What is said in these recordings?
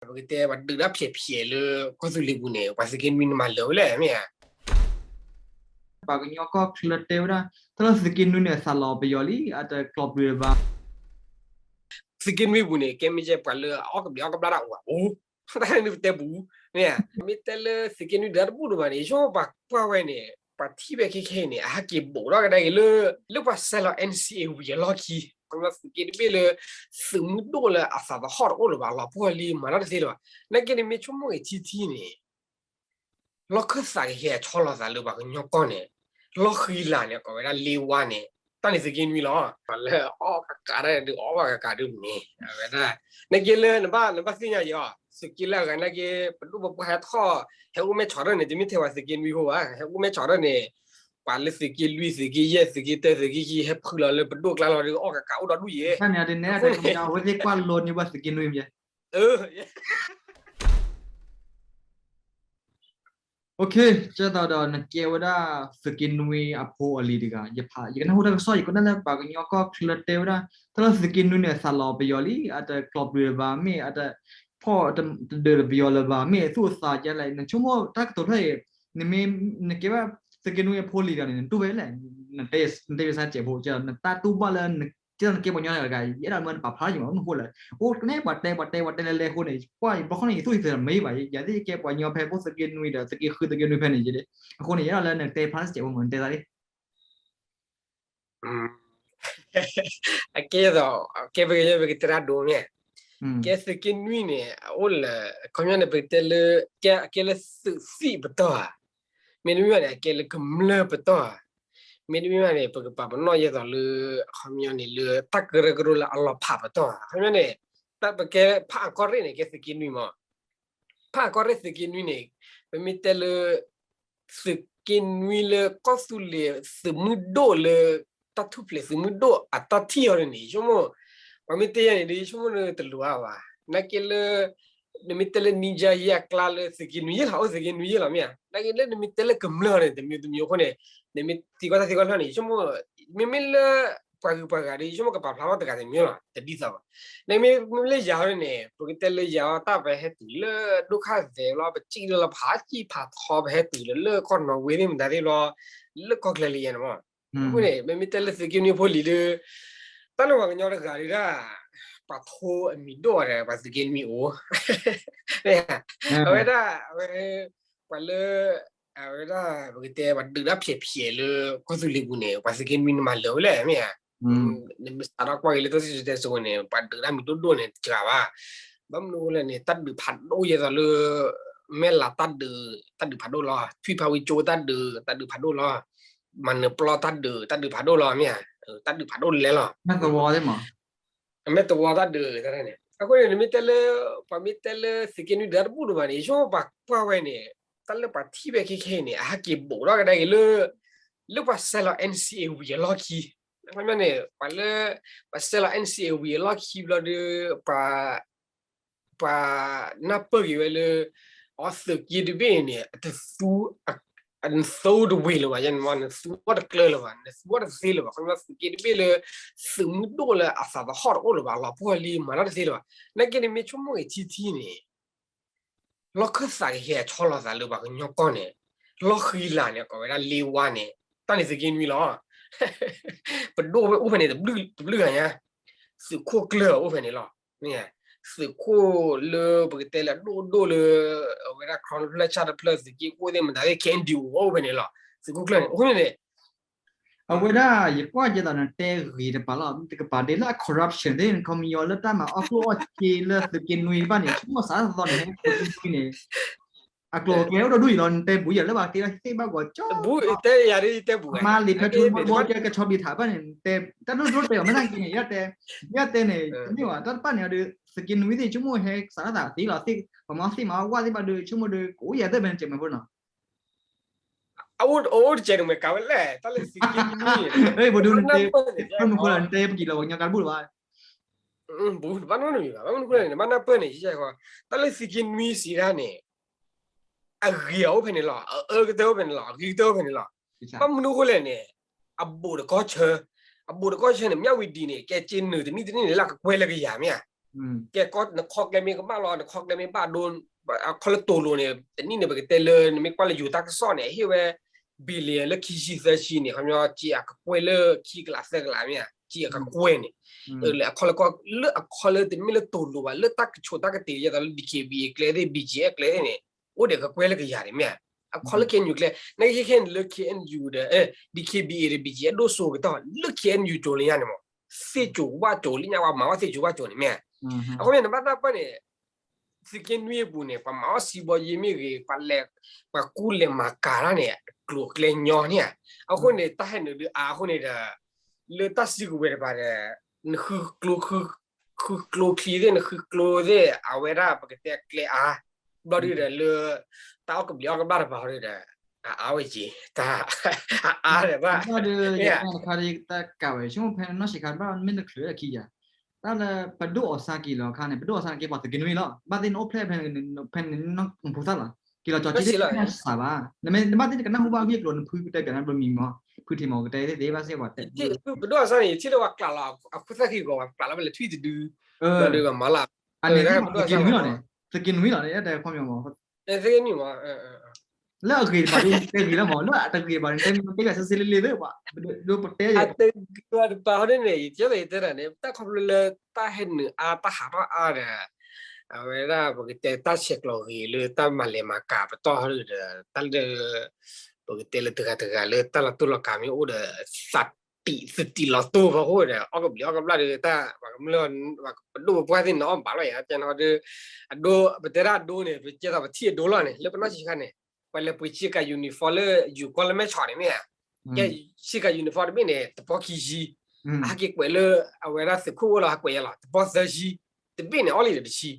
ပကတဲပှၤဒုးတၢ်ဖျဲးဖျဲးလၢကီၢ်သူလ့ၤပူၤန့ၣ် ပှၤသုးက့နွံနမၤလၢာ်ဝဲလဲၣ်မ့ၢ်ဧါ. ပှၤကညီကီၢ်ချၢတဲဝဲဒၣ် တၢ်လၢသုးက့နွံန့ၣ် အသးလီၤပယီၤလံ အတကျီၢ်ပျုၤလၢၤဘၣ်. သုးက့နွံပူၤန့ၣ် ကဲမ့ၢ်ကဲပှၤလၢအအီၣ်ကဘျံးအီၣ်ကဘျၣ်တၢ်အိၣ်ဘၣ်အိၣ် တၢ်န့ၣ်ပတဲပူၤ မ့ၢ်ဧါ. မ့ၢ်တဲလၢသုးက့နွံဒုးတၢ်တဘူၣ်ဒိၣ်ဘၣ်န့ၣ် ယဆိကမိၣ်ပှၤကွၢ်ဝဲန့ၣ် ပှၤထံၣ်ဝဲခဲခဲအံၤန့ၣ် အဟဲက့ၤဘူးထီၣ်ကဒါက့ၤလၢ လၢပှၤဆဲးလီၤ NCA ဝံၤအလီၢ်ခံ ပှၤသုးက့တဘ့ၣ်လၢ သုးမုၢ်ဒိၣ်လၢအသးသဟီၣ်တအိၣ်လၢၤဘၣ် လီၤပှီၢ်လံမၤတၢ်တသ့လၢၤဘၣ်. နာ်က့န့ၣ်မ့ၢ်ဆိကမိၣ်က့ၤထံထံန့ၣ် လီၢ်ခၢၣ်သးကဟဲဆီလီၤသးလၢပှၤကညီကီၢ်န့ၣ် လီၢ်ဃံလၤန့ၣ် ကိးဝဲဒၣ်လ့ဝါန့ၣ် တၢ်န့ၣ်သုးက့နွံလီၤ. ပှၤလၢအီၣ်ကကးတၢ်ဒုးအီၣ်ဘၣ်ကကးဒုးမ့ၢ် အဝဲဒၣ် နာ်က့လၢနဘၣ် နဘၣ်သ့ၣ်ညါယီၤ သုးက့လၢအဂၤနာ်က့ ပဒိၣ်ပပှၢ်ဟဲထီၣ် ဟဲအိၣ်မဲထီၣ်ထီၣ်န့ၣ် တမ့ၢ်ထဲပှၤသုးက့နွံဖိဘၣ် ဟဲအိၣ်မဲထီၣ်ထီၣ်န့ၣ် ပှၤလၢသုးက့လွံၢ် သုးက့ယဲၢ် သုးက့တၢ သုးက့ခံ ဟဲဖုလီၤလၢပဒိၣ်ကျါလီၤဒုးအီၣ်ကကးအိၣ်ဒီဒူၣ်ယဲၢ် အဃိန့ၣ် အဝဲသ့ၣ်ကွၢ်လိန့ၢ်ပှၤသုးက့နွံမ့ၢ် ကဲသိးဒီးနကဲဝဲဒၣ်သုးက့နွံအဖိအလံၤတဂၤ ယကနၢ်ဟူတၢ်ကစီၣ် ယကနၣ်လၢပှၤကညီကီၢ်ချၢတဲဝဲဒၣ် တၢ်လၢသုးက့နွံန့ၣ် အသးလီၤပယီၤလံ အတကျီၢ်ပျုၤလၢၤဘၣ် မ့ၢ်အတဖီၣ်တဒုးလၢၤပယီၤလၢၤဘၣ် မ့ၢ်သူၣ်အသးကဲလဲၣ် နဆိကမိၣ်တၢ်ကတိၤဖျၢၣ်အံၤ နမ့ၢ်နကဲဘၣ်သုးက့နွံအဖိလံၤတဂၤန့ၣ် နတူၢ်ဝဲလဲၣ် နတဲယစၢ်စဲးဖိ နတၢ်တူၢ်ဘၣ်လၢ ကဲသိးနကဲပှၤကညီတဂၤ ယအဲၣ်ဒိးမၢနပာ်ဖျါထီၣ်ယမး မနုၤဃိလဲၣ် အိၣ်ကနဲပှၤတဲ ပှၤတဲပှၤတဲလဲၤလဲၤအဃိန့ၣ် ကွၢ်ယဘျီခီန့ၣ် ယသူၣ်ယသးမ့ၢ်ဘၣ် ယၤသ့ၣ်ယကဲပှၤကညီဖဲ ဖိသုးက့နွံဒီး သုးက့ဃု သုးက့နွံဖဲန့ၣ်ယဲ အဃိန့ၣ် ယအဲၣ်ဒိးလၢနတဲဖျါစဲးဖိမး နတဲသးလံ အကဲသိး ကဲပကညီပကတဲတၢ်ဒိမ့ၢ် ကဲသုးက့နွံန့ၣ် အအိၣ်လၢ အခီပညီန့ၣ် ပကတဲလၢ ကဲလၢသုးသံၣ်ပတီၢ်ဧါ မ့တမ့ၢ်ဘၣ်န့ၣ် အကဲလၢကမျၢၢ်ပတီၢ်ဧါ မ့တမ့ၢ်ဘၣ်န့ၣ် ပကပာ်ပနီၣ်ယဲသိးလၢ အခီပညီန့ၣ် လၢတၢ်ကရၢကရိလၢအလီၤဖးပတီၢ်ဧါ အခီပညီန့ၣ် တၢ်ပကဲဖးအကီၢ်ရ့ၣ်န့ၣ် ကဲသုးက့နွံမး ဖးအကီၢ်ရ့ၣ်သုးက့နွံန့ၣ် ပမ့ၢ်တဲလၢ သုးက့နွံလၢကီၢ်သူလ့ၤသုးမုၢ်ဒိၣ်လၢ တၢ်ထူၣ်ဖျဲးသုးမုၢ်ဒိၣ်အတၢ်ထံၣ်အီၤန့ၣ် ယဆိကမိၣ် ပှၤမ့ၢ်တဲယၤန့ၣ်ဒီး ယဆိကမိၣ်န့ၣ်တလိၤအါဘၣ် နာ်က့လၢ နမ့ၢ်တဲလၢနံယါယဲၢ်အကျါလၢသုးက့နွံယဲၢ်လီၤ အိၣ်သုးက့နွံယဲၢ်လီၤမ့ၢ်ဧါ နာ်က့လၢနမ့ၢ်တဲလၢကမျၢၢ်န့ၣ် တမံၤတမံၤအဃိန့ၣ် နမ့ၢ်သံကွၢ်တၢ်သံကွၢ်ဖျၢၣ်န့ၣ် ယဆိကမိၣ် မ့မ့ၢ်လၢ ပှၤဂုၤပှၤဂၤဒီး ယဆိကမိၣ်ကပာ်ဖျါထီၣ်တဂၤတမံၤလီၤ တဒ်သိးဘၣ် နမ့ၢ်မ့ၢ်လၢယၤန့ၣ် ပကတဲလၢယၤအီၤတၢ်ပဟဲတုၤလၢဒိၣ်ခါသဲးဘျီ ပစံၣ်လၢလီၤဖးစံၣ်ဖးထီ ပဟဲတုၤလၢလၢကီၢ်နီၣ်ဝ့သ့ၣ်မတၤသ့ၣ်ဘျီ လၢကီၢ်ချၢလံယဲန့ၣ်မး အဃိန့ၣ် မ့မ့ၢ်တဲလၢသုးက့နွံဖိလံၤဒီး တၢ်လၢပှၤကညီတဂၤဒုးဒၣ် ပှၤဖိအမံၤဒိၣ်ဒီး ပှၤသုးက့နွံအိၣ် အဝဲဒၣ် အဝဲ ပှၤလၢ အဝဲဒၣ် ပကတဲပှၤဒုးတၢ်ဖျဲးဖျဲးလၢကီၢ်သူလ့ၤပူၤန့ၣ် ပှၤသုးက့နွံနမၤလၢာ်ဝဲလဲၣ်မ့ၢ်ဧါ နမ့ၢ်စးထီၣ်ကွၢ်က့ၤလၢတၢ်စံၣ်စိၤတဲစိၤန့ၣ် ပှၤဒုးတၢ်မံၤဒိၣ်ဒိၣ်န့ၣ် တစှၤဘၣ် ဘၣ်မနုၤလဲၣ်န့ၣ် တၢ်ဒုးဖးဒိၣ်ယဲသိးလၢ မဲၢ်လးတၢ်ဒုး တၢ်ဒုးဖးဒိၣ်လီၤ ထွံၣ်ဖးဝံကၠိတၢ်ဒုး တၢ်ဒုးဖးဒိၣ်လီၤ မၤနၢၤပျီတၢ်ဒုး တၢ်ဒုးဖးဒိၣ်လီၤမ့ၢ်ဧါ တၢ်ဒုးဖးဒိၣ်လဲၣ်လီၤ အမဲၢ်တဝီတၢ်ဒုးန့ၣ် အဃိန့ၣ် နမ့ၢ်တဲလၢ ပှၤမ့ၢ်တဲလၢသုးက့နွံဒုးတၢ်တဘူၣ်ဒိၣ်ဘၣ်န့ၣ် ယဆိကမိၣ်ပှၤကွၢ်ဝဲန့ၣ် တၢ်လၢပှၤထံၣ်ဝဲခဲခဲအံၤန့ၣ် အဟဲက့ၤဘူးထီၣ်ကဒါက့ၤလၢ လၢပှၤဆဲးလီၤ NCA ဝံၤအလီၢ်ခံ အခီပညီန့ၣ် ပှၤလၢ ပှၤဆဲးလီၤ NCA ဝံၤအလီၢ်ခံဘျီဒီး ပှၤ ပှၤနၢ်ပၢၢ်က့ၤဝဲလၢ အီသုးက့တဘ့ၣ်န့ၣ် အတသူ နသူတဝ့ၤလၢၤဘၣ် နသူအီၣ်တကျၢလၢၤဘၣ် နသူအီၣ်တသ့လၢၤဘၣ် ခီပညီသုးက့တဘ့ၣ်လၢ သုးမုၢ်ဒိၣ်လၢအသးသဟီၣ်တအိၣ်လၢၤဘၣ် လီၤပှီၢ်လံမၤတၢ်တသ့လၢၤဘၣ် နာ်က့န့ၣ်မ့ၢ်ဆိကမိၣ်က့ၤထံထံန့ၣ် လီၢ်ခၢၣ်သးကဟဲဆီလီၤသးလၢပှၤကညီကီၢ်န့ၣ် လီၢ်ဃံလၤန့ၣ် ကိးဝဲဒၣ်လ့ဝါန့ၣ် တၢ်န့ၣ်သုးက့နွံလီၤ ပဒိၣ်ဝဲအိၣ်ဖဲန့ၣ် တဘျုးဂၤညါ သုးခိၣ်ကျၢၢ်အိၣ်ဖဲန့ၣ်လီၤ သုးခိၣ်လၢပကတဲလၢအဒိၣ်ဒိၣ်လၢ အဝဲဒၣ် ခီဖျိဖျၢၣ်ဆၣ်တဖျၢၣ် သုးက့ခိၣ်သ့ၣ်မတၤသ့ၣ် KNDO အိၣ်ဖဲန့ၣ်လီၤ သုးခိၣ်ကျၢၢ်န့ၣ် အဃိန့ၣ်န့ၣ် အဝဲဒၣ် ယကွၢ်ကဲသိးနတဲဂ့ၤတပၤလီၤ တကပၤဒ်လၢအ corruption သ့ၣ် ခီပညီလၢတၢ်မၤအီၣ်ကျိၣ်အီၣ်စ့လၢသုးက့နွံတဖၣ်န့ၣ် ဆိကမိၣ်စးသီန့ၣ် ဟဲသုးက့နွံန့ၣ် အကျိၤအကျဲအိၣ်ဒီဒူၣ်အံၤလီၤ နတဲဘူးယၤလၢဘၣ်က့ၤဒီးသ့ၣ်ဘၣ်ဂီၤကၠီ အမါလံာ်ဖဲထူဘီကဲကဆီဘံးထးတဖၣ်န့ၣ် နတဲ တၢ်ဒိၣ်ဒိၣ်တဲအီၤမ့ၢ်နာ်က့န့ၣ် ယတဲ ယတဲန့ၣ် တမ့ၢ်ဘၣ် တၢ်တဖၣ်န့ၣ်ဒီး သုးက့နွံသ့ၣ် ဆိကမိၣ်ဟဲစးထီၣ်သးသ့လီၤ သ့ၣ် ပှၤမၤသ့ၣ်မၤဝၣ်သ့ၣ်ဘၣ်ဒီး ဆိကမိၣ်ဒီး ကအိၣ်ယၤသ့ၣ်ဖဲနစဲးမဲာ်ဖိနီၤ အအိၣ်တစဲးတမဲာ်ကးဝဲလဲၣ် တၢ်လၢသုးက့နွံန့ၣ် ပဒိၣ်နတဲ ဘၣ်မနုၤဃိလဲၣ် နတဲပကံၤလီၤပှၤကညီကါတဘူၣ်လၢၤဘၣ် ဘူးတဘၣ်နီတမံၤဘၣ် ဘၣ်မနုၤဃိလဲၣ်န့ၣ် နဘၣ်နၢ်ပၢၢ်န့ၣ် ယကီ တၢ်လၢသုးက့နွံစံးဒၣ်န့ၣ် အဂ့ၤအအိၣ်ဖဲန့ၣ်လီၤ အအၢကတၢၢ်အိၣ်ဖဲန့ၣ်လီၤ အဂ့ၤကတၢၢ်အိၣ်ဖဲန့ၣ်လီၤ ဘၣ်မနုၤဃိလဲၣ်န့ၣ် အဘူးတကီၢ်ဆၢ အဘူးတကီၢ်ဆၢန့ၣ် မၠၣ်ဝံၤဒံးန့ၣ် ကဲက့နုာ်တနံၣ်တနံၣ်န့ၣ် လၢကကွဲလၢကယၤမ့ၢ်ဧါ ကဲ နခီကျဲမ့ၢ်ကဘၣ်လီၤ နခီကျဲမ့ၢ်ဘၣ်ဒိ အခီလၢတိၤလိၤန့ၣ် တနံၣ်န့ၣ် ပကတဲလၢ နမ့ၢ်ကွၢ်လၢယိၤတၢ်ကစီၣ်န့ၣ် အဟ့ၣ်ဝဲ billion လၢခံဆံသၢဆံန့ၣ် ခီပညီစ့အကကွဲၢ်လၢခံကလးသၢကလးမ့ၢ်ဧါ စ့အကကွဲၢ်န့ၣ် လၢအခီလၢကီၢ် လၢအခီလၢတမ့ၢ်လၢတိၤလိၤဘၣ် လၢတၢ်ကဆိးတၢ်ကတ့ၤ ဒ်သိးလၢ D K B A ကျဲသ့ၣ် B G F ကျဲသ့ၣ်န့ၣ် အိၣ်ဒီးကကွဲၢ်လၢကယၤန့ၣ်မ့ၢ်ဧါ အခီလၢ K N U ကျဲ နကဟ့ၣ်ခဲန့ၣ်လၢ K N U ဒီး D K B A ဒီး B G F ဒိၣ်စိကတီၢ် လၢ K N U ကၠိၤလၢညါန့ၣ်မး သ့ၣ်ကၠိၤဝၣ်ကၠိၤလၢညါ ပှၤမၤအီၣ်သ့ၣ်ကၠိၤဝၣ်ကၠိၤန့ၣ်မ့ၢ်ဧါ အဃိန့ၣ် နဘၣ်တၢ်ပၢၢ်န့ၣ် သုးက့နွံအပူၤန့ၣ် ပှၤမၤအီၣ်စံဘီယ့မ့ၢ်ဂ့ၤ ပှၤလဲၤ ပှၤကူလဲၤမၤကၤတၢ်န့ၣ် ကျိၤကျဲညီန့ၣ်ဧါ အဃိန့ၣ် တၢ်ဟဲနုာ်ဒုးအါအဃိန့ၣ်ဒီး လၢတၢ်စုကဝဲၤတပၤဒီး နဃုကျိ ဃုကျိချံသ့ၣ် နဃုကျိသ့ၣ် အဝဲဒၣ်ပကတဲကျဲအါ ဘျီဒုဒီးလၢ တၢ်အီၣ်ကဘျံးအီၣ်ကဘျၣ်တပၤဟီဒီး အအါဝဲက့ၤ တၢ် အအါဒီးဘၣ် တၢ်ဒီး ယတၢ်တခါဒီးယတၢ်ကးဝဲ ဆိကမိၣ်ဖဲနီၢ်ဆံးခါဘၣ်မ့ၢ်နချုးလၢခံယၤ တၢ်လၢပဒိၣ်အီၤစါက့ၤလီၤအခါန့ၣ် ပဒိၣ်အီၤစါန့ၣ်က့ၤပှၤသုးက့နွံလီၤ ဘၣ်သ့ၣ်နအိၣ်ဖျဲၣ်ဖဲန့ၣ် ဖဲန့ၣ်နဖိသၣ်လီၤ က့ၤလီၤကၠီၤက့ၤလၢဖဲနစးဘၣ် နမ့ၢ်နဘၣ်သ့ၣ်နကနၢ်ဟူဘၣ်ဂ့ၢ်ကျိၤနဖုကတဲပၠးနဘျီမံၤမီၤ ဖုထံမီၤကတဲသ့ၣ်သ့ၣ်ဘၣ်စ့ၢ်ကီးတဲ ပဒိၣ်အီၤစါန့ၣ် ယထံၣ်လၢပှၤကျးလီၤ အခိၣ်သၣ်ဃံဂီၤပှၤကျးလီၤဖဲလဲၤထွံၣ်တဒု ဘျီဒုပှၤမၤလၢ အန့ၣ် သုးက့နွံလီၤန့ၣ် သုးက့နွံလီၤန့ၣ် သုးက့နွံမီၤ လၢအဂ့ၤတပၤဒ်တဲဂ့ၤလီၤမး လၢအတဂ့ၤဘၣ်န့ၣ် တဲမ့ၢ်တဲဂ့ၤဆ့ဆ့လ့လ့သ့ဘၣ် ဒိပတဲယဲ အတဂ့ၤဘၣ်တပၤဟီဒ်န့ၣ် ယတဲလီၤယတဲတၢ်န့ၣ် တၢ်ခီဖျိလၢတၢ်ဟဲနုာ်အါတၢ်ဟးထီၣ်အါဒီး အဝဲဒၣ်ပကတဲတၢ်ဆဲးကျိးဂ့ၤလၢတၢ်မၤလဲၤမၤကၤပတီၢ်ဟီဒ်ဒီး တၢ်လၢ ပကတဲလၢတဂၤတဂၤလၢတၢ်လီၤတူာ်လီၤကာ်မ့ၢ်အိၣ်ဒီး သးတံၢ်သတံၢ်လီၤတူာ်ဖီခိၣ်ဒီး အီၣ်ကဘျံးအီၣ်ကဘျၣ်ဒီး တၢ်ပှၤကမျၢၢ် ပဒိၣ်ပပှၢ်သ့ၣ်န့ၣ် အီၣ်ဘၣ်လီၤယၤ ကဲနီၤဒီး အဒိ ပတဲဒၣ်အဒိန့ၣ် ပကဲသိးပထံၣ်အဒိလီၤန့ၣ် လၢပနီၢ်ဆံးခါန့ၣ် ပှၤလဲၤပှ့ၤဆ့ကၤ uniform လၢ ယူၤကီၢ်လၢမဲၢ်ဆီးန့ၣ်မ့ၢ်ဧါ ကဲဆ့ကၤ uniform တဘ့ၣ်န့ၣ် တပီခံဆံ အဟဲက့ၤကွဲးလၢ အဝဲဒၣ်သုးခိၣ်အိၣ်လီၤ ဟးကွဲးယဲလီၤ တပီသၢဆံ တဘ့ၣ်န့ၣ် အီၣ်လံဒီးတဆံ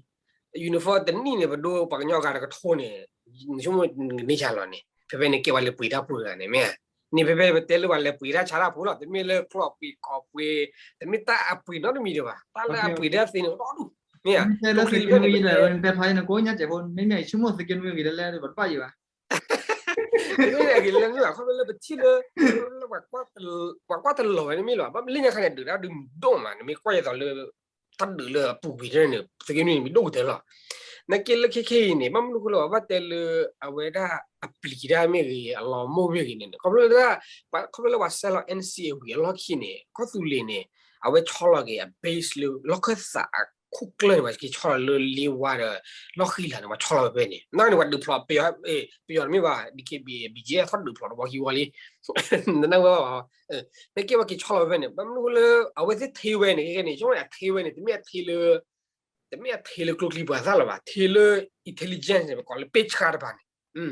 uniform တနံၣ်န့ၣ် ပဒိပှၤကညီဂၤတကထိန့ၣ် နဆိကမိၣ်နကန့ၢ်ဆါလီၤန့ၣ် ဖဲဖဲန့ၣ်ကဲပှၤလဲၤပှ့ၤတၢ်ဖိတဂၤန့ၣ်မ့ၢ်ဧါ န့ၣ်ဖဲဖဲပတဲလၢပှၤလဲၤပှ့ၤတၢ်ဆါတၢ်ဖိလီၤ တမ့ၢ်လၢကျီၢ်ပှ့ၤကီၢ်ပှ့ၤ တမ့ၢ်တၢ်အပှ့ၤနီတမံၤဒံးဘၣ် တၢ်လၢအပှ့ၤတၢ်သ့န့ၣ် အိၣ်ဒီဒူၣ် မ့ၢ်ဧါ ကျိချံတဖျၢၣ်န့ၣ် တဲဖဲန့ၣ်ကိးညါစဲးဖိမ့မ့ၢ်ဆိကမိၣ်သုးက့နွံဂ့ၤလၢလၢပတဘၣ်ယံၤဘၣ် အဂ့ၤလၢမ့ၢ်ဘၣ် ခီဖျိလၢပထံၣ်လၢ ခီဖျိလၢ ပှၤကွၢ်တလီၤဝဲန့ၣ်မ့ၢ်လီၤ ဘၣ်မနုၤလၢညါခါန့ၣ် ဒုးတၢ်ဒုးမံၤဒိၣ်မး နမ့ၢ်ကွၢ်ယဲသိးလၢ တၢ်ဒုးလၢအပူၤကွံာ်တဖၣ်န့ၣ် သုးက့နွံန့ၣ် မံၤဒိၣ်ကတၢၢ်လီၤ နာ်က့လၢခဲခဲအံၤန့ၣ် ဘၣ်မနုၤဃိလၢပဘၣ်တဲလၢ အဝဲဒၣ်အပျံၤတၢ်မ့ၢ်ဂ့ၤ အလီၤမိၢ်မ့ၢ်ဂ့ၤန့ၣ် ခီဖျိလၢ ခီဖျိလၢပှၤဆဲးလီၤ NCA ဝံၤအလီၢ်ခံန့ၣ် ကီၢ်သူလ့ၤန့ၣ် အဝဲဆီလီၤက့ၤအ base လၢ လီၢ်ခၢၣ်သးအခိၣ်ကျၢၢ်န့ၣ် ပှၤက့ၤဆီလီၤလၢလ့ဝါဒီး လီၢ်ဃံလၤန့ၣ် ပှၤဆီလီၤဝဲဖဲန့ၣ် နာ်က့န့ၣ် ပှၤဒုးဖျိးပယီၤ ပယီၤတမ့ၢ်ဘၣ် DKBA BGF ထီၣ်ဒုးဖျိးတဝီခံဝီလံ နနၢ်ဝဲဘၣ် နာ်က့ပှၤက့ၤဆီလီၤဝဲဖဲန့ၣ် ဘၣ်မနုၤဃိလၢ အဝဲသ့ၣ်ထ့ဝဲန့ၣ် ခဲခဲန့ၣ် ဆိကမိၣ်န့ၣ် အထ့ဝဲန့ၣ် တမ့ၢ်အထ့လၢ တမ့ၢ်အထ့လၢကျိချံပှၤသၣ်လၢၤဘၣ် ထ့လၢ intelligence န့ၣ် ပကိးလၢ ပ့ဆှါ တပၤန့ၣ်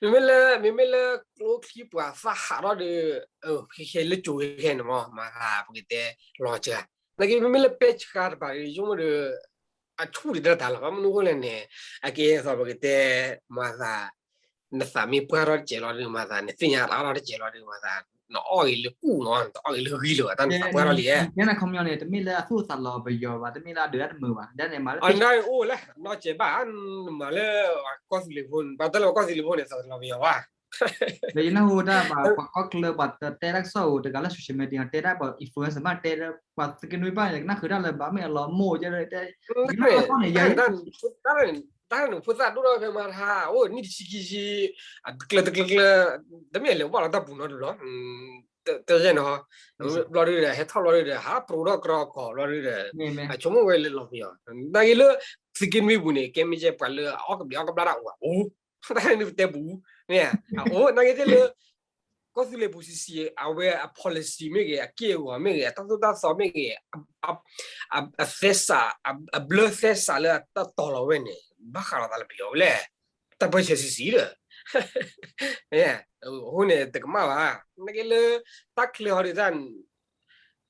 မ့မ့ၢ်လၢ မ့မ့ၢ်လၢကျိချံပှၤသၣ်ဟးထီၣ်ဒီး ခဲခဲလၢကၠိခဲခဲန့ၣ်မ့ၢ် မၤသးပကတဲလီၤစှၤ နာ်က့မ့မ့ၢ်လၢ ပ့ဆှါ တပၤဒီး ယဆိကမိၣ်ဒီး အဆူၣ်ဒံးတၢ်တၢ်လီၤ ဘၣ်မနုၤဃိလဲၣ်န့ၣ် အကဲသိးပကတဲ မၤသး နသးမ့ၢ်ပှၢ်ထီၣ်တစဲးလီၤဒီး မၤသး နသ့ၣ်ညါအါထီၣ်တစဲးလီၤဒီး မၤသး နအီၣ်ဂ့ၤလၢကူၣ်နီၤ နတအီၣ်ဂ့ၤလၢဂံၢ်လၢၤဘၣ် တၢ်နသးပှၢ်ထီၣ်လံ ကဲနၤခီပညီန့ၣ် တမ့ၢ်လၢအသူၣ်အသးလီၤပယီၤဘၣ် တမ့ၢ်လၢအဒုးတၢ်တမုာ်ဘၣ် ဒ်န့ၣ်မၤလၢ အန့ၣ်အိၣ်လဲၣ် နီၢ်စဲးဘၣ် နမၤလၢ ပှၤကီၢ်သူလ့ၤဖိ ပှၤတၢ်လၢပှၤကီၢ်သူလ့ၤဖိန့ၣ် သးလီၤပယီၤဘၣ် ဒီးယနၢ်ဟူတၢ်ဘၣ် ပှၤကီၢ်ချၢပှၤတၢ်တဲတၢ်ကစီၣ်ဧိၤ တဂၤလၢ social media တဲတၢ်ပှၤ influencer မး တဲပှၤသုးက့နွံဘၣ် ကနၣ်ဃုာ်တၢ်လၢဘၣ်မ့ၢ်အလီၤမိၢ်ကဲ တၢ်န့ၣ် တၢ်န့ၣ် ဖိသၣ်ဒိၣ်ထီၣ်ဖဲမၤတဟါ အိၣ်နံၣ်တဆံခံဆံ အတကျၢၤတကျၢၤကျၢၤ တမ့ၢ်အလဲၤဘၣ်လီၤတၢ်ပူၤနီတဘျီ တၢ်ယဲၢ်နီၤ ဘျီဒုဒီး ဟဲထီၣ်ဘျီဒုဒီး ဟး pro ဒီးကြီကီၤဘျီဒုဒီး အဆိကမိၣ်ဝဲလၢလီၤပယီၤ နာ်က့လၢ သုးက့နွံပူၤန့ၣ် ကဲမ့ၢ်ကဲပှၤလၢအအီၣ်ကဘျံးအီၣ်ကဘျၣ်တၢ်အိၣ်ဘၣ်အိၣ် တၢ်န့ၣ်ပတဲပူၤ မ့ၢ် အအိၣ် နာ်က့သ့ၣ်လၢ ကီၢ်သူလ့ၤပူၤဆံးဆံး အဝဲအ policy မ့ၢ်ဂ့ၤ အက့ၢ်အဂီၤမ့ၢ်ဂ့ၤ အတၢ်သိၣ်တၢ်သီမ့ၢ်ဂ့ၤ အသဲစး အဘျၢသဲစးလၢအတၢ်တီၤလီၤဝဲန့ၣ် ဘၣ်ဃးလီၤသးလၢပယီၤဝဲလဲၣ် တၢ်ပၢဆှၢဆံးဆံးဒီး အဃိန့ၣ် တကမၣ်ဘၣ် နာ်က့လၢ တၢ်ချၢဟီဒုးတၢ်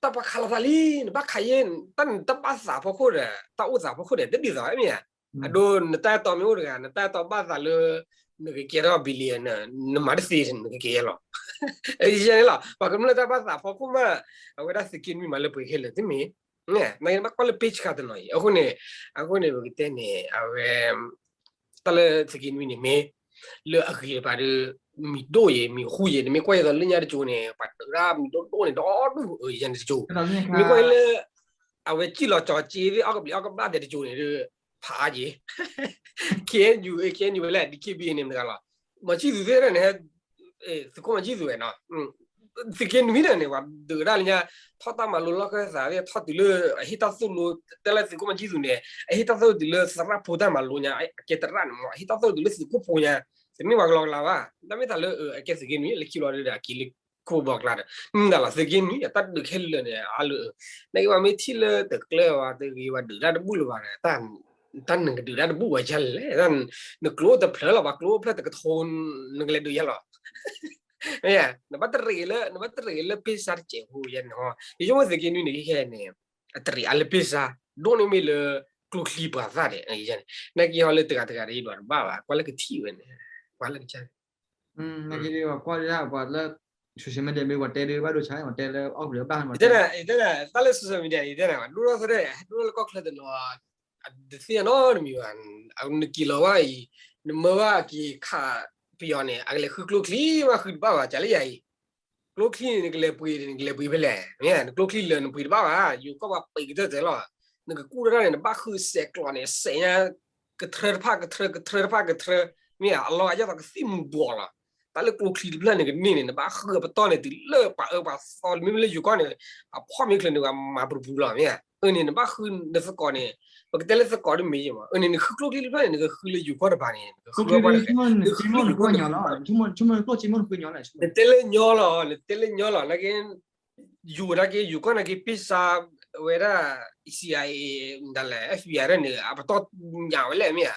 တၢ်ပှၤခးလီၤသးလံ နဘၣ်ခးယဲ တၢ်နတၢ်ဘၣ်သးဖီခိၣ်ဒီး တၢ်အိၣ်သးဖီခိၣ်ဒီး တဒ်သိးမ့ၢ်ဧါ အဒိ နတၢ်အဲၣ်တီမ့ၢ်အိၣ်တဂၤ နတၢ်အဲၣ်တီဘၣ်သးလၢ နကကဲထီၣ် billionaire နမၤတသ့ နကကဲလီၤ ယဲန့ၣ်လီၤ ပှၤကမျၢၢ်တၢ်ဘၣ်သးဖီခိၣ်မး အဝဲဒၣ်သုးက့နွံမၤလၢပှဲၤခဲလၢာ်တမ့ၢ် နာ်က့ဘၣ်ကွၢ်လၢ page ခါတနီၤအံၤ အဃိန့ၣ် အဃိန့ၣ် ပကတဲန့ၣ် အဝဲ တၢ်လၢသုးက့နွံန့ၣ် မ့ၢ်လၢအဂ့ၤတပၤဒီး မံၤဒိၣ်ယဲ မံၤဃူယဲ နမ့ၢ်ကွၢ်ယဲသိးလၢညါတကၠိၤန့ၣ် ပှၤဒုးတၢ်မံၤဒိၣ်ဒိၣ်န့ၣ် ဒီဒူၣ် ယဲန့ၣ်တကၠိၤ မ့ၢ်ကွၢ်လၢ အဝဲစံၣ်လီၤကၠီၤက့သ့ၣ် အီၣ်ကဘျံးအီၣ်ကဘၣ်ဒဲးတကၠိန့ၣ်ဒီး ဖးအါက့ၤ ခ့ၣ်အဲၣ်ယူၣ် ခ့ၣ်အဲၣ်ယူၣ်ဝဲလၢ ဒီး ခ့ၣ်ဘံၣ်န့ၣ် မတၤဂၤလီၤ. မီၤဆံၣ်သူးသ့ၣ်န့ၣ် သုးခိၣ်မီၤဆံၣ်သူးဝဲနီၤ သုးက့နွံန့ၣ် ပှၤဒုးဒၣ်လၢညါ ထီၣ်တၢ်မၤလိလီၢ်ခၢၣ်သးသ့ၣ် ထီၣ်တုၤလၢအဟ့ၣ်တၢ်သိၣ်လိ တဲလၢသုးခိၣ်မီၤဆံၣ်သူးန့ၣ် အဟ့ၣ်တၢ်သိၣ်လိတုၤလၢသရၣ်ဖိတၢ်မၤလိညါ အကဲသရၣ်န့ၣ်မး အဟ့ၣ်တၢ်သိၣ်လိတုၤလၢသုးခိၣ်ဖိညါ တမ့ၢ်ပှၤကလီကလီဘၣ် တၢ်မ့ၢ်သးလၢအကဲသုးက့နွံ လၢခံလီၤဒီးအက့ၤလၢခိၣ်ဘီကျါဒီး မ့ၢ်သးလီၤ သုးက့နွံ အတၢ်ဒုးခဲလၢာ်န့ၣ် အါလၢ နာ်က့ပှၤမ့ၢ်ထံၣ်လၢတကျၢၢ်ဝဲ တဂ့ၤဝဲဒုးတၢ်တဘူၣ်လၢၤဘၣ်ဒီး တၢ်နကဒုးတၢ်တဘူၣ်ဝဲဒ်လဲၣ် နကျိအိၣ်တဖျၢၣ်လီၤ ပှၤကျိအိၣ်ဖျၢၣ်တကထိ နကလဲၤဒုးယါလီၤ မ့ၢ်ဧါ နဘၣ်တရံးလၢ နဘၣ်တရံးလၢပ့ၢ်စါတစဲးဖိယဲန့ၣ်ဟီ ယဆိကမိၣ်သုးက့နွံန့ၣ် ခဲခဲန့ၣ် အတရံးအါလၢပ့ၢ်စါ ဒိၣ်န့ၢ်မ့ၢ်လၢ ကျိချံပှၤသၣ်ဒဲး နာ်က့ဟီလၢတဂၤတဂၤဒီးယဒွးတဘၣ်ဘၣ် ကွၢ်လၢကထံၣ်ဝဲန့ၣ် ကွၢ်လၢကစၢ် နာ်က့ဒီး ပှၤကွၢ်ဒၣ်ပှၤလၢ social media မ့ၢ်ပှၤတဲဒၣ်ဘၣ်ဒိဆါ ပှၤတဲလၢအီၣ်ဘျုးအဘၣ်မး တၢ်လၢ social media အံၤတဲန့ၣ် ဒိၣ်ထီၣ်သဒၢ ဒိၣ်ထီၣ်လၢကီၢ်ချၢတနီၤ တသ့ၣ်နီတမံၤဘၣ် နက့ၤလီၤဘၣ်အံၤ နမၢဘၣ်က့ၤခးပယီၤန့ၣ် အကလဲၤဃုကျိချံဘၣ်ဃုတဘၣ်ဘၣ် ကးလၢယၤအံၤ ကျိချံန့ၣ် နကလဲၤပှ့ၤ နကလဲၤပှ့ၤဖဲလဲၣ် မ့ၢ် နကျိချံလၢာ်နပှ့ၤတဘၣ်ဘၣ် ယိၤကီၢ်ဘၣ်ပှ့ၤကတၢၢ်တၢၢ်လီၤ နကကူၣ်တၢ်န့ၣ် နဘၣ်ဃုစဲးကျိးန့ၣ် စဲးညါ ကထြၢတဖၣ်ကထြၢ ကထြၢတဖၣ်ကထြၢ မ့ၢ် အလီၤဂာ်ဒ်သိးကသံၣ်မူၤဘှီးလီၤ တၢ်လၢကျိချံတဖျၢၣ်န့ၣ်ကန့ၢ်န့ၣ် နဘၣ်ဃုအပတီၢ်န့ၣ် တုၤလၢပှၤအၢပှၤသီ မ့မ့ၢ်လၢယိၤကီၢ်န့ၣ် အဖီၣ်မ့ၢ်ချၢန့ၣ် ပှၤမၤပူၤပူၤလီၤ မ့ၢ် အန့ၣ် နဘၣ်ဃုနသကိးန့ၣ် ပကတဲလၢသကိးတမ့ၢ်ယဲမး အန့ၣ် နဃုကျိချံတဖျၢၣ်န့ၣ် နကဃုလၢယိၤကီၢ်တပၤန့ၣ် နကဃုလၢပှၤတဂၤ နဃုလၢယိၤကီၢ် နတဲလၢညီလီၤ နတဲလၢညီလီၤ နာ်က့ ယိၤနာ်က့ ယိၤကီၢ်နာ်က့ ပ့ၢ်စါဝဲဒၣ် CIA ဒ်လဲၣ် FBI ဒ်န့ၣ် အပတီၢ်ညၣ်ဝဲလဲၣ်မ့ၢ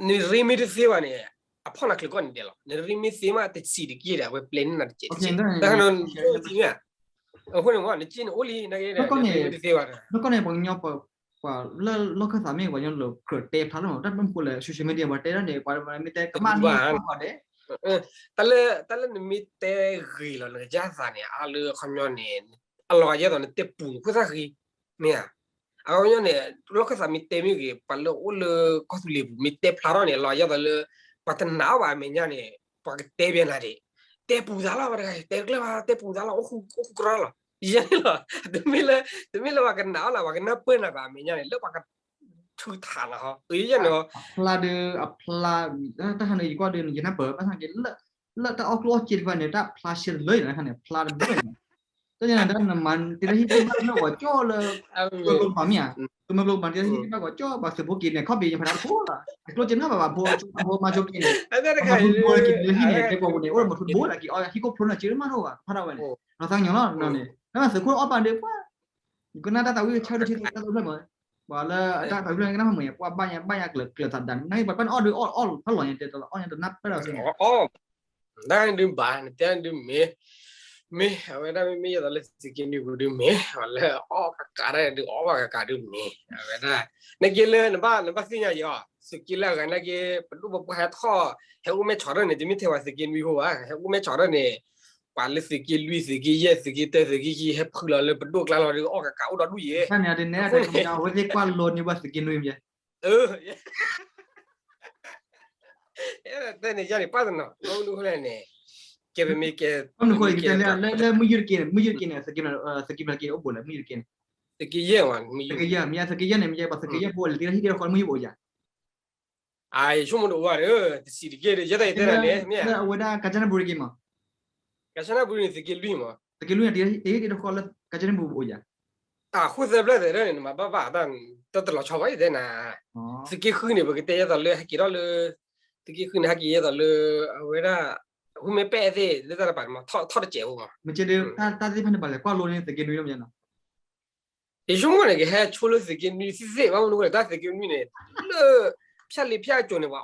်ဧါ နရ့မ့ၢ်တသ့ဘၣ်န့ၣ် အဖီၣ်နၤချၢကီၢ်န့ၣ်ဒဲးလီၤ နရ့မ့ၢ်သ့မးတဆံးတက့ၢ်ဒီး အဝဲပျဲန့ၢ်နၤတစဲးတစဲး တၢ်ခါန့ၣ် နက့န့ၣ်အိၣ်လံ နာ်က့ နရ့မ့ၢ်တသ့ဘၣ် နကီၢ်န့ၣ် ပှၤကညီ ပှၤလၢလီၢ်ခၢၣ်သးမ့ၢ်ပှၤကညီလၢကြၢးတဲဖျါလီၤ တၢ်မ့ၢ်ဃိလၢ social media ပှၤတဲဒၣ်န့ၣ် ပှၤမ့ၢ်တဲကမၣ်န့ၣ် ဘၣ်ဒီး တၢ်လၢ တၢ်လၢနမ့ၢ်တဲဂ့ၤလီၤ နကစၢ်သးန့ၣ် အါလၢအခီပညီန့ၣ် အလီၤဂာ်ဒ်သိးနတဲပူၤနခိၣ်သၣ်ဃံ မ့ၢ်ဧါ အခီပညီန့ၣ် လီၢ်ခၢၣ်သးမ့ၢ်တဲမ့ၢ်ဂ့ၤ ပှၤလၢအိၣ်လၢကီၢ်သူလ့ၤပူၤမ့ၢ်တဲဖျါထီၣ်န့ၣ် အလီၤဂာ်ဒ်သိးလၢ ပှၤတနာ်အီၤဘၣ်အမဲာ်ညါန့ၣ် ပှၤကတဲဘၣ်နၤဒၣ် တဲပူၤသးလီၤ ပှၤတဂၤ တဲတကျၢၢ်ဘၣ် တဲပူၤသးလီၤ အိၣ်ဃူကရၢလီၤ ယဲန့ၣ်လီၤ တမ့ၢ်လၢ တမ့ၢ်လၢပှၤကနာ်အီၤလၢ ပှၤကနၢ်ပၢၢ်နၤဘၣ်အမဲာ်ညါန့ၣ် လၢပှၤကထုးထးနၤဟီ ယဲန့ၣ်လီၤ အဖျါဒီး အဖျါ တၢ်ဟးန့ၣ် ယကွၢ်ဒီး ယနၢ်ပၢၢ် ဘၣ်ဆၣ်က့ လၢတၢ်အီၣ်ကျိၣ်အီၣ်စ့တဖၣ်န့ၣ် တၢ်ဖျါရှဲတလၢအံၤန့ၣ် ဖျါတဘၣ်န့ၣ် တၢ်န့ၣ် တၢ်နမၤတ့လၢဟံၣ်တဘၣ်လၢဂီၤကၠီလၢ ကမၢကျိပၤမ့ၢ်ဧါ ကမၢကျိပၤတ့လၢဟံၣ်တဘၣ်ဂီၤကၠီ ပှၤသုးဖိက့ၤန့ၣ် ခီၣ်ဘ့ၣ်ညါဖးဒၣ်တဖိလီၤ အကျိၣ်စ့နီၢ်ဘၣ်ဘၣ်ဖိ အဖိမၤဆိက့ၤန့ၣ် အဖိက့ၤန့ၣ် ဟံၣ်န့ၣ် တဲပှၤပူၤန့ၣ် အိၣ်ဒီးမီၤထူတဘိလၢက့ၤအီၣ်ဟံၣ်ခိၣ်ဖျိန့ၣ် က့ၤမးထီၣ်ဘၣ် ဖးဒၣ်ဝဲန့ၣ် လီၤသးကညီၤလီၤနီၤန့ၣ် တၢ်မၤသုးခိၣ်အီၣ်ပာ်ဒီးပှၤ ယကနၣ်တၢ်သးဝံၣ်ဆၢဒိၣ်ထံတၢ်သးဝံၣ်ဖျၢၣ်မး ပှၤလၢအတၢ်သးဝံၣ်ဖျၢၣ်ကနၣ်မးမး ပှၤဘၣ်ညါဘၣ်ညါကျၢၤကျၢၤသးဒၣ် နာ်က့ပှၤတဖၣ်န့ၣ်အီၣ်ဒုးအီၣ်အီၣ်လီၤညါတဲတလီၤ အီၣ်ညါတနၢ်ပၢၢ်ဒီးစ့ၢ် တၢ်ဒုးဘၣ် နတဲဒုးမ့ၢ် မ့ၢ် အဝဲဒၣ်မ့မ့ၢ်ယဲသိးလၢသုးက့နွံပူၤဒုးမ့ၢ် အဝဲလၢအီၣ်ကကးဒၣ်ဒုးအီၣ်ဘၣ်ကကးဒုးမ့ၢ် အဝဲဒၣ် နာ်က့လၢနဘၣ် နဘၣ်သ့ၣ်ညါယီၤ သုးက့လၢအဂၤနာ်က့ ပဒိၣ်ပပှၢ်ဟဲထီၣ် ဟဲအိၣ်မဲၢ်ဆီးထီၣ်န့ၣ် တမ့ၢ်ထဲပှၤသုးက့နွံဖိဘၣ် ဟဲအိၣ်မဲၢ်ဆီးထီၣ်န့ၣ် ပှၤလၢသုးက့လွံၢ် သုးက့ယဲၢ် သုးက့တၢ သုးက့ခံ ဟဲဖုလီၤလၢပဒိၣ်ကျါလီၤဒီး အီၣ်ကကးအိၣ်ဒီဒူၣ်ယဲၢ် တၢ်န့ၣ် အဝဲသ့ၣ်ကွၢ်လိန့ၢ်ဘၣ်သုးက့နွံမ့ၢ် တဲန့ၣ်ယါန့ၣ် ပၢ်တနီၤ အဝဲဒၣ်န့ၣ် ကဲပမ့ၢ်ကဲ မ့ၢ်ကဲ လၢမုၢ်ယုၢ်တက့ၢ်န့ၣ် မုၢ်ယုၢ်တက့ၢ်န့ၣ် သုးက့မနုၤက့အိၣ်ဘူးလဲၣ် မုၢ်ယုၢ်တက့ၢ်န့ၣ် သုးက့ယဲၢ်မ့ၢ် သုးက့ယဲၢ် မ့ၢ်သုးက့ယဲၢ်န့ၣ် မ့ၢ်ပှၤသုးက့ယဲၢ်ဖိလဲၤတ့လၢဟံၣ်တ့လၢဃီ မုၢ်ယုၢ်ပအိၣ်ယါ ယဆိကမိၣ်တအိၣ်ဘၣ်ဒီး တဆံးတက့ၢ်ဒီး ယဲတၢ်ယတဲဒၣ်န့ၣ် မ့ၢ် လၢအဝဲဒၣ် ကၠၣ်စနဘူရံက့ၤမး ကၠၣ်စနဘူရံန့ၣ် သုးက့လွံၢ်မး သုးက့လွံၢ်န့ၣ် တ့ဟံၣ်တ့တဃီလၢ ကၠၣ်စနဘူရံအိၣ်ယါ အဃိသၢဖျၢၣ်သဲးဒၣ်န့ၣ် နမၤဘၣ်ဘၣ်တၢ် တၢ်တလီၤဆီဘၣ်ယတဲနၤ သုးက့ဃုန့ၣ် ပကတဲယဲသိးလၢဟဲက့ၤထီၣ်လၢ သုးက့ဃုန့ၣ် ဟဲက့ၤယဲသိးလၢ အဝဲဒၣ် ဟူမ့ၢ်ပဲၣ်သ့ၣ် လၢတၢ်တပၤန့ၣ်မး ထီၣ်တစဲးဖိမး မ့ၢ်ကဲဒီး တၢ်သ့ၣ်တဖၣ်န့ၣ် ပှၤလဲၤကွၢ်လိန့ၢ်သုးက့နွံလီၤမ့ၢ်နီၤ ယဆိကမိၣ်န့ၣ် ကဟဲဆိလၢသုးက့နွံသ့ၣ်သ့ၣ် ဘၣ်မနုၤဃိလဲၣ် တၢ်သုးက့နွံန့ၣ် လၢ ဖၠၣ်လ့ဖၠၣ်ကၠိၤန့ၣ် ပှ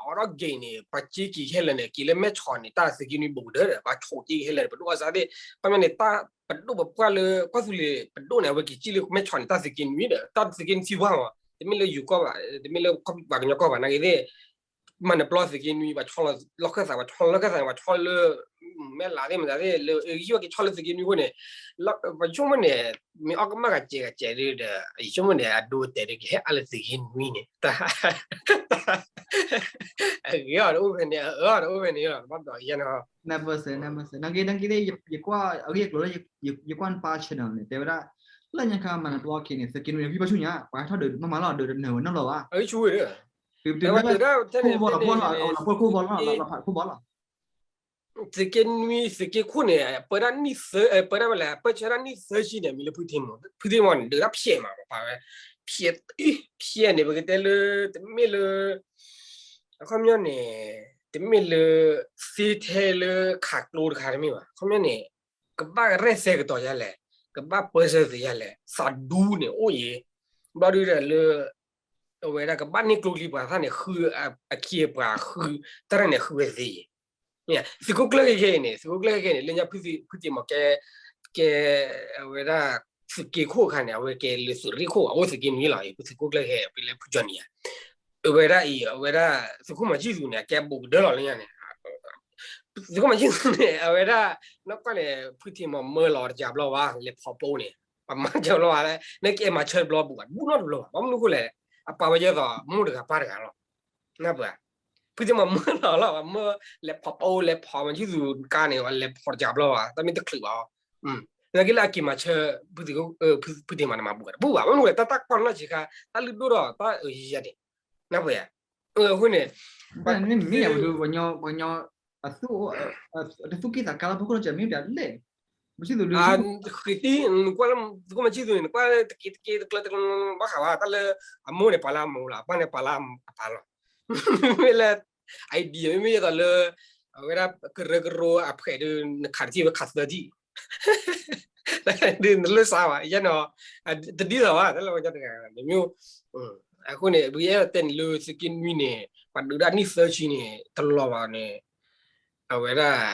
ၤအိးထီၣ်က့ၤန့ၣ် ပှၤက့ၤက့ၤခဲလၢာ်န့ၣ် က့ၤလၢမဲၢ်ဆီးန့ၣ် တၢ်သုးက့နွံဘူးကဒၢဒီး ပှၤဆိးက့ၤခဲလၢာ်န့ၣ် ပဒိၣ်အစါသ့ၣ် ခီပညီန့ၣ် တၢ်ပဒိၣ်ပပှၢ်လၢကီၢ်သူလ့ၤပဒိၣ်န့ၣ် အဝဲက့ၤကံၣ်လၢမဲၢ်ဆီးန့ၣ် တၢ်သုးက့နွံဒီး တၢ်သုးက့နွံသံပှၢ်မး တမ့ၢ်လၢယိၤကီၢ်ဘၣ် တမ့ၢ်လၢပှၤကညီကီၢ်ဘၣ် နာ်က့သ့ၣ် မၤနပျီသုးက့နွံ ပှၤဆီလီၤလီၢ်ခၢၣ်သး ပှၤဆီလီၤလီၢ်ခၢၣ်သးန့ၣ် ပှၤဆီလၢ မဲၢ်လးသ့ၣ်မတၤသ့ၣ် လၢယဟံၣ်ဝဲက့ၤဆီလၢသုးက့နွံအဃိန့ၣ် ပဆိကမိၣ်န့ၣ် မ့ၢ်အီၣ်ကမၣ်ဂၤစဲးဂၤစဲးဒီး ယဆိကမိၣ်န့ၣ် အဒိတဲာ်ဒီးကဟဲအါလၢသုးက့နွံန့ၣ် တၢ် အဂ့ၤအီၤတအိၣ်ဖဲန့ၣ် အအၢအီၤတအိၣ်ဖဲန့ၣ်လီၤ ဘၣ်ဘျီယဲန့ၣ် နၢ်ပၢၢ်စဲး နၢ်ပၢၢ်စဲး နာ်က့ နာ်က့သ့ၣ် ယကွၢ်အဂ့ၢ်အကျိၤလၢ ယကွၢ်နပၢ် channel န့ၣ် တဲဝဲဒၣ် လၢညါခါမၤနၢၤတဝီခံန့ၣ် သုးက့နွံန့ၣ် ဝံဘၣ်ဆူၣ်ညါ ပှၤဟဲထီၣ်ဒုးမၤမၤလီၤ ဒုးတနၢၤဝဲနီတဘျီဘၣ်. တုၤလၢခိၣ်ဘီလီၤ ခိၣ်ဘီလီၤ လီၤဖးခိၣ်ဘီလီၤ. သုးက့နွံ သုးက့ခိၣ်န့ၣ် ပၢဒၣ်နံၣ်သၢ ပၢဒၣ်ဝဲလဲၣ် ပၢဆၢဒၣ်နံၣ်သၢဆံန့ၣ် မ့ၢ်လၢဖုထံမီၢ် ဖုထံမီၢ်န့ၣ် ဒုးတၢ်ဖျဲးမး ပာ်ဝဲ ဖျဲး ဖျဲးန့ၣ် ပကတဲလၢ တမ့ၢ်လၢ အခီပညီန့ၣ် တမ့ၢ်လၢ သ့ထဲလၢခးကျိတခါတမ့ၢ်ဘၣ် အခီပညီန့ၣ် ကဘၣ်ရဲၣ်သဲကတီၤယါလဲၣ်, ကဘၣ်ပၢဆှၢသုးယါလဲၣ်, သးဒူန့ၣ်အိၣ်ယံၤ, ဘျီဒုဒီးလၢ အဝဲဒၣ်ကဘၣ်န့ၢ်ကျိချံပှၤသၣ်န့ၣ် ဃုအခံအပှၤဃု တၢ်ရဲၣ်န့ၣ်ဃုဝဲသ့ယံၤ, သုးခိၣ်ကျၢၢ်ခဲခဲအံၤန့ၣ် သုးခိၣ်ကျၢၢ်ခဲခဲအံၤန့ၣ် လၢညါဖုသံၣ်မီၢ်ကဲ ကဲ အဝဲဒၣ် သုးက့ခိၣ်အခါန့ၣ် အဝဲကဲလၢသုးရ့ၣ်ခိၣ် အအိၣ်သုးက့နွံလီၤ ဖုသုးခိၣ်ကျၢၢ်ခဲ ပလၢဖုကၠီနံၤဧါ အဝဲဒၣ်အံၤ အဝဲဒၣ် သုးခိၣ်မီၤကံၢ်သူးန့ၣ် အကဲဘူးကဒၢလီၤလၢညါန့ၣ် သုးခိၣ်မီၤကံၢ်သူးန့ၣ် အဝဲဒၣ် နီၢ်ကီၢ်န့ၣ် ဖုထံမီၢ်မၢလီၤတကးဘျီဝဲ လဲၤဖီပိန့ၣ် ပမၤတကးဘျီဝဲ နကအဲၣ်မၤဆၢတဘျီဘူးဘၣ် ဘူးနီတဘျီဘၣ် ဘၣ်မနုၤဃိလဲၣ် အပာ်ဝဲယဲသိး မိၢ်တဂၤပၢ်တဂၤလီၤ နၢ်ပၢၢ် ဖုထံမီၢ်မၢလီၤလီၤ မၢလဲၤဖီပိ လဲၤဖီမၤကံၢ်သူးကါန့ၣ် လဲၤဖီတကးဘျီဘၣ် တၢ်မ့ၢ်တချုးဘၣ် နာ်က့လၢအက့ၤမၤဆၢ ဖုထံမီၢ်န့ၣ် မၤဘူးတဘူးဘၣ် ဘၣ်မနုၤလဲၣ် တၢ်တၢ်ကီၢ်နီၢ်ဆံးခါ တၢ်လုၢ်ဒိၣ်ထီၣ် တၢ်အၢယံၤယံၤန့ၣ် နၢ်ပၢၢ်ဧါ အဃိန့ၣ် မ့ၢ်ပှၤကညီ ပှၤကညီ အသူၣ် တသူၣ်က့ၣ်သးကါလၢဖီခိၣ်နီၢ်ဆံး မ့ၢ်ပှၤလဲၣ် ပစံၣ်သူးဒု ဃ့သံ ကွၢ်လၢ သုးခိၣ်မၤဆံၣ်သူးန့ၣ် နကွၢ်တက့တက့တကျၢတကျၢ ဘၣ်ဃးဘၣ် တၢ်လၢအမိၢ်န့ၣ်ပာ်လၢအမိၢ်လီၤ အပၢ်န့ၣ်ပာ်လၢအပၢ်လီၤ မ့ၢ်လၢ idea မ့မ့ၢ်ယဲသိးလၢ အဝဲဒၣ် ကရၢကရိအဖှဲးဒု နခးတထံၣ်ဝဲခးသၢထံၣ် ဒု နလၢစါဘၣ် ယဲနီၤ တဒ်သိးဘၣ် တၢ်လၢပှၤကညီတဂၤ နမ့ၢ် အဃိန့ၣ် ပကအဲၣ်ဒိးတဲန့ၣ်လၢသုးက့နွံန့ၣ် ပှၤဒုးဒၣ်နံၣ်သၢဆံန့ၣ် တလီၤဘၣ်န့ၣ် အဝဲဒၣ်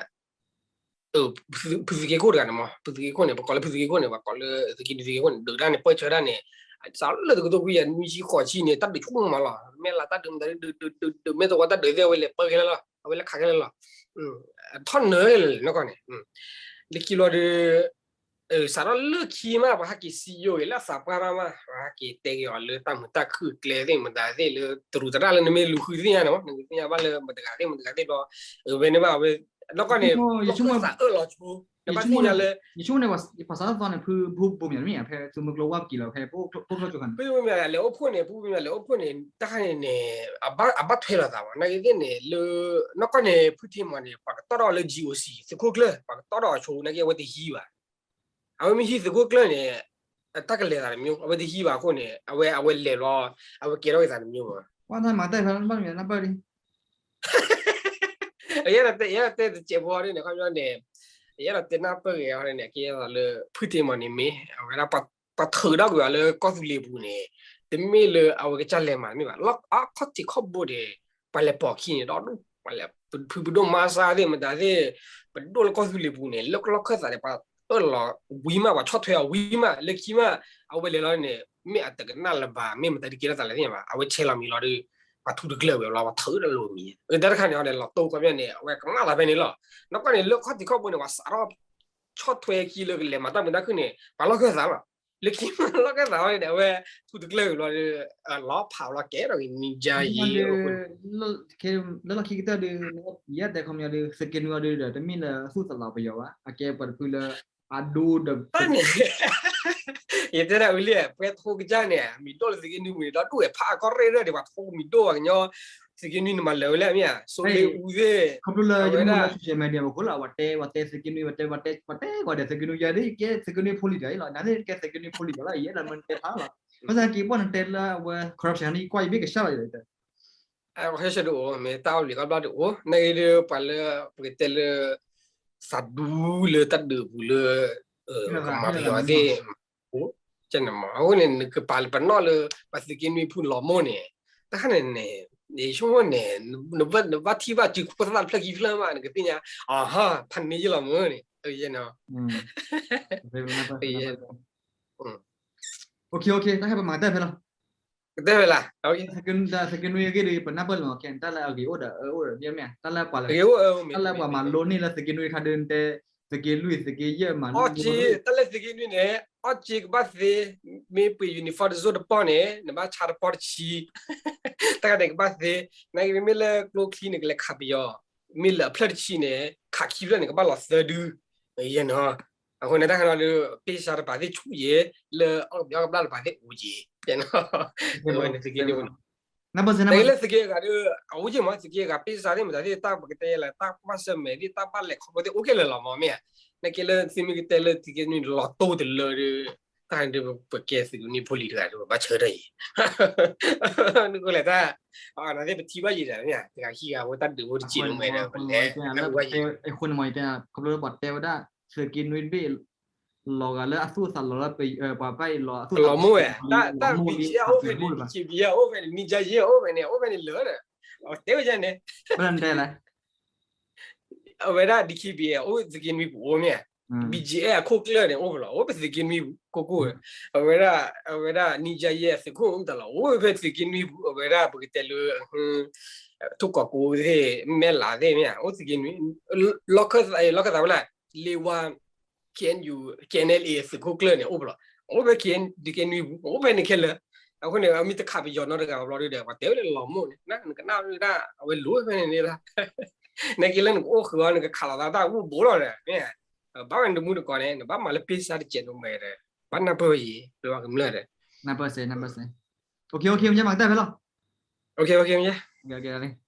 ဖုသုးက့ခိၣ်တဂၤန့ၣ်မး ဖုသုးက့ခိၣ်န့ၣ် ပကိးလၢဖုသုးက့ခိၣ်န့ၣ် ပကိးလၢသုးက့နွံသုးက့ခိၣ်န့ၣ် ဒုးတၢ်န့ၣ် ပၢၢ်ဆၢတၢ်န့ၣ် စးလၢတကထိခွံကယၤနွံဆံဃိးဆံန့ၣ် တၢ်ဒုးဆိကမိၣ်မးလီၤ မဲၢ်လးတၢ်ဒုးမတၤဒုး ဒုး ဒုး ဒုး မဲၢ်သဝီတၢ်ဒုးသ့ၣ်ဝဲလဲၤပၢၢ်ခဲလၢာ်လီၤ အဝဲလဲၤခးခဲလၢာ်လီၤ ထီၣ်နၢၤလဲၣ်နီၢ်ကီၢ်န့ၣ် လၢခံဘျီဒီး စးထီၣ်လၢခံမး ပှၤဟဲက့ၤစံယိၣ်ဂ့ၤလၢအသးပှၢ်ဘၣ်မး ပှၤဟဲက့ၤတဲက့ၤအီၤလၢတၢ်မုာ်တၢ်ခုၣ်ကျဲသ့ၣ်မတၤသ့ၣ်လၢ တရူးသရၣ်လၢနမ့ၢ်လူၤဃုသ့ၣ်ညါန့ၣ်မး နကသ့ၣ်ညါဘၣ်လၢမတၤတဂၤသ့ၣ်မတၤတဂၤသ့ၣ်ဘျီ ဝဲန့ၣ်ဘၣ်ဝဲ နီၢ်ကီၢ်န့ၣ် လီၢ်ခၢၣ်သးအၢၣ်လီၤဆိ နဘၣ်သ့ၣ်ညါလၢ ယဆိကမိၣ်န့ၣ် ပှၤစးထီၣ်သီန့ၣ် ဖုဘိမး မ့ၢ်ဧါ ဖဲသုးမုၢ်ကျိဝါပက့ၤလီၤ ဖဲဖိကျိကၠိခါန့ၣ် ဖုဘိမ့ၢ်လဲၤအိၣ်ဖှိၣ်န့ၣ် ဖုဘိမ့ၢ်လဲၤအိၣ်ဖှိၣ်န့ၣ် တၢ်ခါန့ၣ်န့ၣ် အဘၣ်ထွဲလိာ်သးဘၣ် နာ်က့သ့ၣ်န့ၣ် လၢ နီၢ်ကီၢ်န့ၣ် ဖုထံမီၢ်န့ၣ် ပှၤကတီၢ်ထီၣ်လၢ GOC သုးခိၣ်ကျၢၢ် ပှၤကတီၢ်ထီၣ်အဆိ နာ်က့အဝဲတဟံးဘၣ် အဝဲမ့ၢ်ဟံးသုးခိၣ်ကျၢၢ်န့ၣ် တၢ်ကလဲၤသးတမျိုး အဝဲတဟံးဘၣ်အဃိန့ၣ် အဝဲ အဝဲလဲၤဘျီ အဝဲကဲထီၣ်က့ၤသးတမျိုးဘၣ် ပှၤတၢ်မၤတၢ်ဖဲနဘၣ်မ့ၢ်နဘၣ်ဒ် ယအဲၣ်ဒိးတဲ ယအဲၣ်ဒိးတဲတစဲးဖိအီၤဒ်န့ၣ် ခီပညီန့ၣ် ယအဲၣ်ဒိးတဲနၢ်ပၢၢ်ဂ့ၤအီၤန့ၣ် ကဲသိးလၢ ဖုထံမီၢ်န့ၣ်မ့ၢ် အဝဲဒၣ် ပှၤထုးထီၣ်ကွံာ်အီၤလၢကီၢ်သူလ့ၤပူၤန့ၣ် တမ့ၢ်လၢအဝဲကစၢ်လဲၤမၤတမ့ၢ်ဘၣ် အခီၣ်ထံးခီၣ်ဘိန့ၣ် ပှၤလဲၤပိာ်ခံန့ၣ် ဒီဒူၣ် ပှၤလဲၤ ဖုပဒိၣ်မါစၢ်သ့ၣ်မတၤသ့ၣ် ပဒိၣ်လၢကီၢ်သူလ့ၤပူၤန့ၣ် လၢလီၢ်ခၢၣ်သးန့ၣ် ပှၤအၢၣ်လီၤဝံၤမး ပှၤဆီၣ်ထွဲအီၤဝံၤမး လၢခံမး အဝဲလဲၤလီၤန့ၣ် မ့ၢ်အတကနၣ်လၢၤဘၣ် မ့ၢ်မတၤဒုးကဲထီၣ်သးလဲၣ်သ့ၣ်ညါဘၣ် အဝဲဆဲးလီၤမံၤလီၤဒီး ပှၤထူတကျၢၢ်ဝဲလီၤ ပှၤထုးတလိာ်မံၤ တၢ်တခါန့ၣ်အီၤန့ၣ် လီၤတိၢ်ခီပညီန့ၣ် အဝဲကမၣ်သးဖဲန့ၣ်လီၤ နီၢ်ကီၢ်န့ၣ် လၢခီၣ်ထံးခီၣ်ဘိန့ၣ် ပှၤစးထီၣ် ဆီၣ်ထွဲခံလၢကလဲၤမၤတၢ်မုာ်တၢ်ခုၣ်န့ၣ် ပှၤလီၢ်ခၢၣ်သးလီၤ လၢခံမးလီၢ်ခၢၣ်သးအီၤန့ၣ် အဝဲထူတကျၢၢ်ဝဲလီၤဒီး လီၤဖးလီၤကဲထီၣ်က့ၤနံၤယါယံၤ လၢလီၢ်ခံကတၢၢ်ဒီး ယတဲခီပညီဒီး သုးက့နွံအီၤဒီး တမ့ၢ်လၢအသူၣ်သလးပယီၤဘၣ် အကဲပှၤတဖုလၢ အဒိဒီး တၢ်န့ၣ် ယတဲဒၣ်ဝံၤလံ ပှဲၤထိကစၢ်န့ၣ် မံၤဒိၣ်လၢသုးက့နွံပူၤန့ၣ် ဒီဒူၣ်ဝဲဖးကီၢ်ရ့ၣ်ဒၣ်ဒီး ပှၤထိမံၤဒိၣ်ပှၤကညီ သုးက့နွံန့ၣ်မၤလၢာ်ဝဲလၢအမ့ၢ်ဧါ စိလ့အူသ့ၣ် ခီဖျိလၢယမ့ၢ်လၢ social media ပူၤဃိလီၤ ပှၤတဲ ပှၤတဲသုးက့နွံ ပှၤတဲ ပှၤတဲ ပှၤတဲကွၢ်ဒီးသုးက့နွံ ယၤဒ်ကဲသုးက့နွံဖိလံၤတဂၤအံၤလီၤ နၤသ့ၣ်ကဲသုးက့နွံဖိလံၤတဂၤလီၤ ယအဲၣ်ဒိးမ့ၢ်နတဲဖးလီၤ ဘၣ်ဆၣ်က့ၤပှၢ်နတဲလၢအဝဲ corruption န့ၣ် ကွၢ်ယဘ့ၣ်ကဆှၣ်လီၤယၤ ဟဲဆှၢဒိၣ်အိၣ် မ့ၢ်တၢ်အိၣ်လံၤကီဘျီဒိၣ်အိၣ် နာ်က့ဒီးပှၤလၢ ပကတဲလၢ သးဒူလၢတၢ်ဒုးပူၤလၢ ကမၤပယီၤသ့ၣ် အဃိန့ၣ် နကပာ်လၢပနီၣ်လၢ ပှၤသုးက့နွံဖုလီၤမိၢ်န့ၣ် တၢ်ခါန့ၣ်န့ၣ် ယဆိကမိၣ်န့ၣ် နဘၣ်ထံၣ်ဘၣ်စုဖိသၣ်တဖျၢၣ်ခံဖျၢၣ်မး နကသ့ၣ်ညါ အဟါ ဖးန့ၢ်ယလီၤမၢ်န့ၣ် တၢ်ဟဲပမၤတၢ်ဖဲလီၤ ကတဲဖဲလၢ သုးက့နွံအဂ့ၢ်ဒီး ပနၢ်ပၢၢ်လီၤခဲ တၢ်လၢအဂ့ၤအိၣ်ဒီးအၢအိၣ်ဒီး မ့ၢ်မ့ၢ် တၢ်လၢပှၤလၢ တၢ်လၢပှၤမၤလိန့ၢ်လၢသုးက့နွံခါဒုးတဲ သုးက့လွံၢ်သုးက့ယဲၢ်မၤလိ အီၣ်က့ တၢ်လၢသုးက့နွံန့ၣ် အီၣ်က့ကဘၣ်သ့ မ့ၢ်ပှ့ၤ uniform တစိၢ်တပီၢ်န့ၣ် နဘၣ်ဆါတပီၢ်တဆံ တၢ်ဂၤန့ၣ်ကဘၣ်သ့ နာ်က့မ့မ့ၢ်လၢကျိချံန့ၣ် ကလဲၤခးပယီၤ မ့ၢ်လၢအဖျၢၣ်တဆံန့ၣ် ခးခံဖျၢၣ်န့ၣ် ကဘၣ်လီၤသၢဒု ယဲၢ်နီၤ အဃိန့ၣ် တၢ်ခါနီၤဒီး ပ့ၢ်စါတပာ်သ့ၣ်ဆူၣ်ယဲ, လၢအီၣ်ကဘျီကဘျၣ်တပာ်သ့ၣ်အိၣ်က့ၤ, သုးက့နွံ, နကလၢသုးက့ဂၤဒီး အအိၣ်က့ၤမး သုးက့ဂၤပ့ၢ်စါသ့ၣ်မတၤသ့ၣ် တၢ်ပကတဲလၢ တၢ်ကွၢ်ဆၢၣ်မဲာ်သ့ၣ် တၢ်ဘၣ်လဲၤခီဖျိသ့ၣ် အိၣ်က့ၤလၢာ်လီၤမးမ့ၢ်ဧါ, နကဲလၢသုမ့ၢ်ကတဲလၢသုးက့နွံလီၤတိၢ်တလၢဒီး တၢ်ဒုးပကဲသုးက့နွံဖိလံၤတဂၤဒီး ဘၣ်ဆၢထၢၣ်အံၤ နကလဲၤတၢ်, နသ့ၣ်ပထံၣ်ဘၣ်ယံၤဒီးမ့ၢ်ဧါ, တဂၤခံဂၤဖိတၢ်ဒုးဖိတစဲးဒိၣ်မဲာ်ဒီး ပလဲၤနၢ်ဟူဘၣ်ယံၤ, အဃိန့ၣ်မ့ၢ်တဲ ခီဖျိလၢပှၤတဲဝဲဒၣ် သုးက့နွံတဘ့ၣ် လီၤဂာ်လၢအသူၣ်အသးလီၤလၢ ပှၤဘၣ်အံၤလီၤအသူၣ်အသးလီၤမးဝဲ, တၢ် တၢ် ဘံၣ်ကၠံၣ် အိၣ်ဖဲန့ၣ် ဒံၣ်ခံဘံၣ် အိၣ်ဖဲန့ၣ် နံၣ်ကၠါယဲၢ် အိၣ်ဖဲန့ၣ် အိၣ်ဖဲန့ၣ်လၢာ်ဒီး တဲဝဲန့ၣ် အဝဲဒၣ် ဒံၣ်ခံဘံၣ် အိၣ်သုးက့နွံပူၤအိၣ်မ့ၢ်ဧါ, ဘံၣ်ကၠံၣ် အခိၣ်ကျၢၢ်န့ၣ် အိၣ်ဖဲလီၤ အိၣ်ပသုးက့နွံပူၤကိၢ်ကိၢ်ဒီး အဝဲဒၣ် အဝဲဒၣ် နံၣ်ကၠါယဲၢ် သုးခိၣ်အိၣ်တၢ်လီၤ အိၣ်ဖဲသုးက့နွံပူၤ အဝဲဒၣ်ပကတဲလၢ ထိၣ်ကီးကိးသ့ၣ် မဲၢ်လးသ့ၣ်မ့ၢ်ဧါ အိၣ်သုးက့နွံ လီၢ်ခၢၣ်သး လီၢ်ခၢၣ်သးဝဲလၢ လ့ဝါ K N U K N L A သုးခိၣ်ကျၢၢ်န့ၣ် အိၣ်ဖဲလီၤ အိၣ်ဖဲ သုးက့နွံပူၤ အိၣ်ဖဲန့ၣ်ခဲလၢာ်, အဃိန့ၣ် အမ့ၢ်တခးပယီၤနီတဂၤဘျီဒီး ပှၤတဲဝဲလၢလီၤမးန့ၣ် နကနၣ်ဝဲဒၣ် အဝဲလိၣ်ဖဲန့ၣ်န့ၣ်လီၤ, နက့လၢနကအိၣ်ဃုာ်အီၤ နကခးလိာ်သးတၢ်အိၣ်ဘူးလီၤဒီး မ့ၢ် ဘၣ်ဝဲနတမူတကိးန့ၣ် နဘၣ်မၤလၢပ့ၢ်စါတစဲးဒိၣ်မဲာ်ဒီး ဘၣ်နၢ်ပၢၢ်ဝဲယံၤ ပဝဲကမျၢၢ်ဒီး နၢ်ပၢၢ်စ့ၢ် နၢ်ပၢၢ်စ့ၢ်, မ့ၢ်မၤကတၢၢ်ဖဲလီၤ,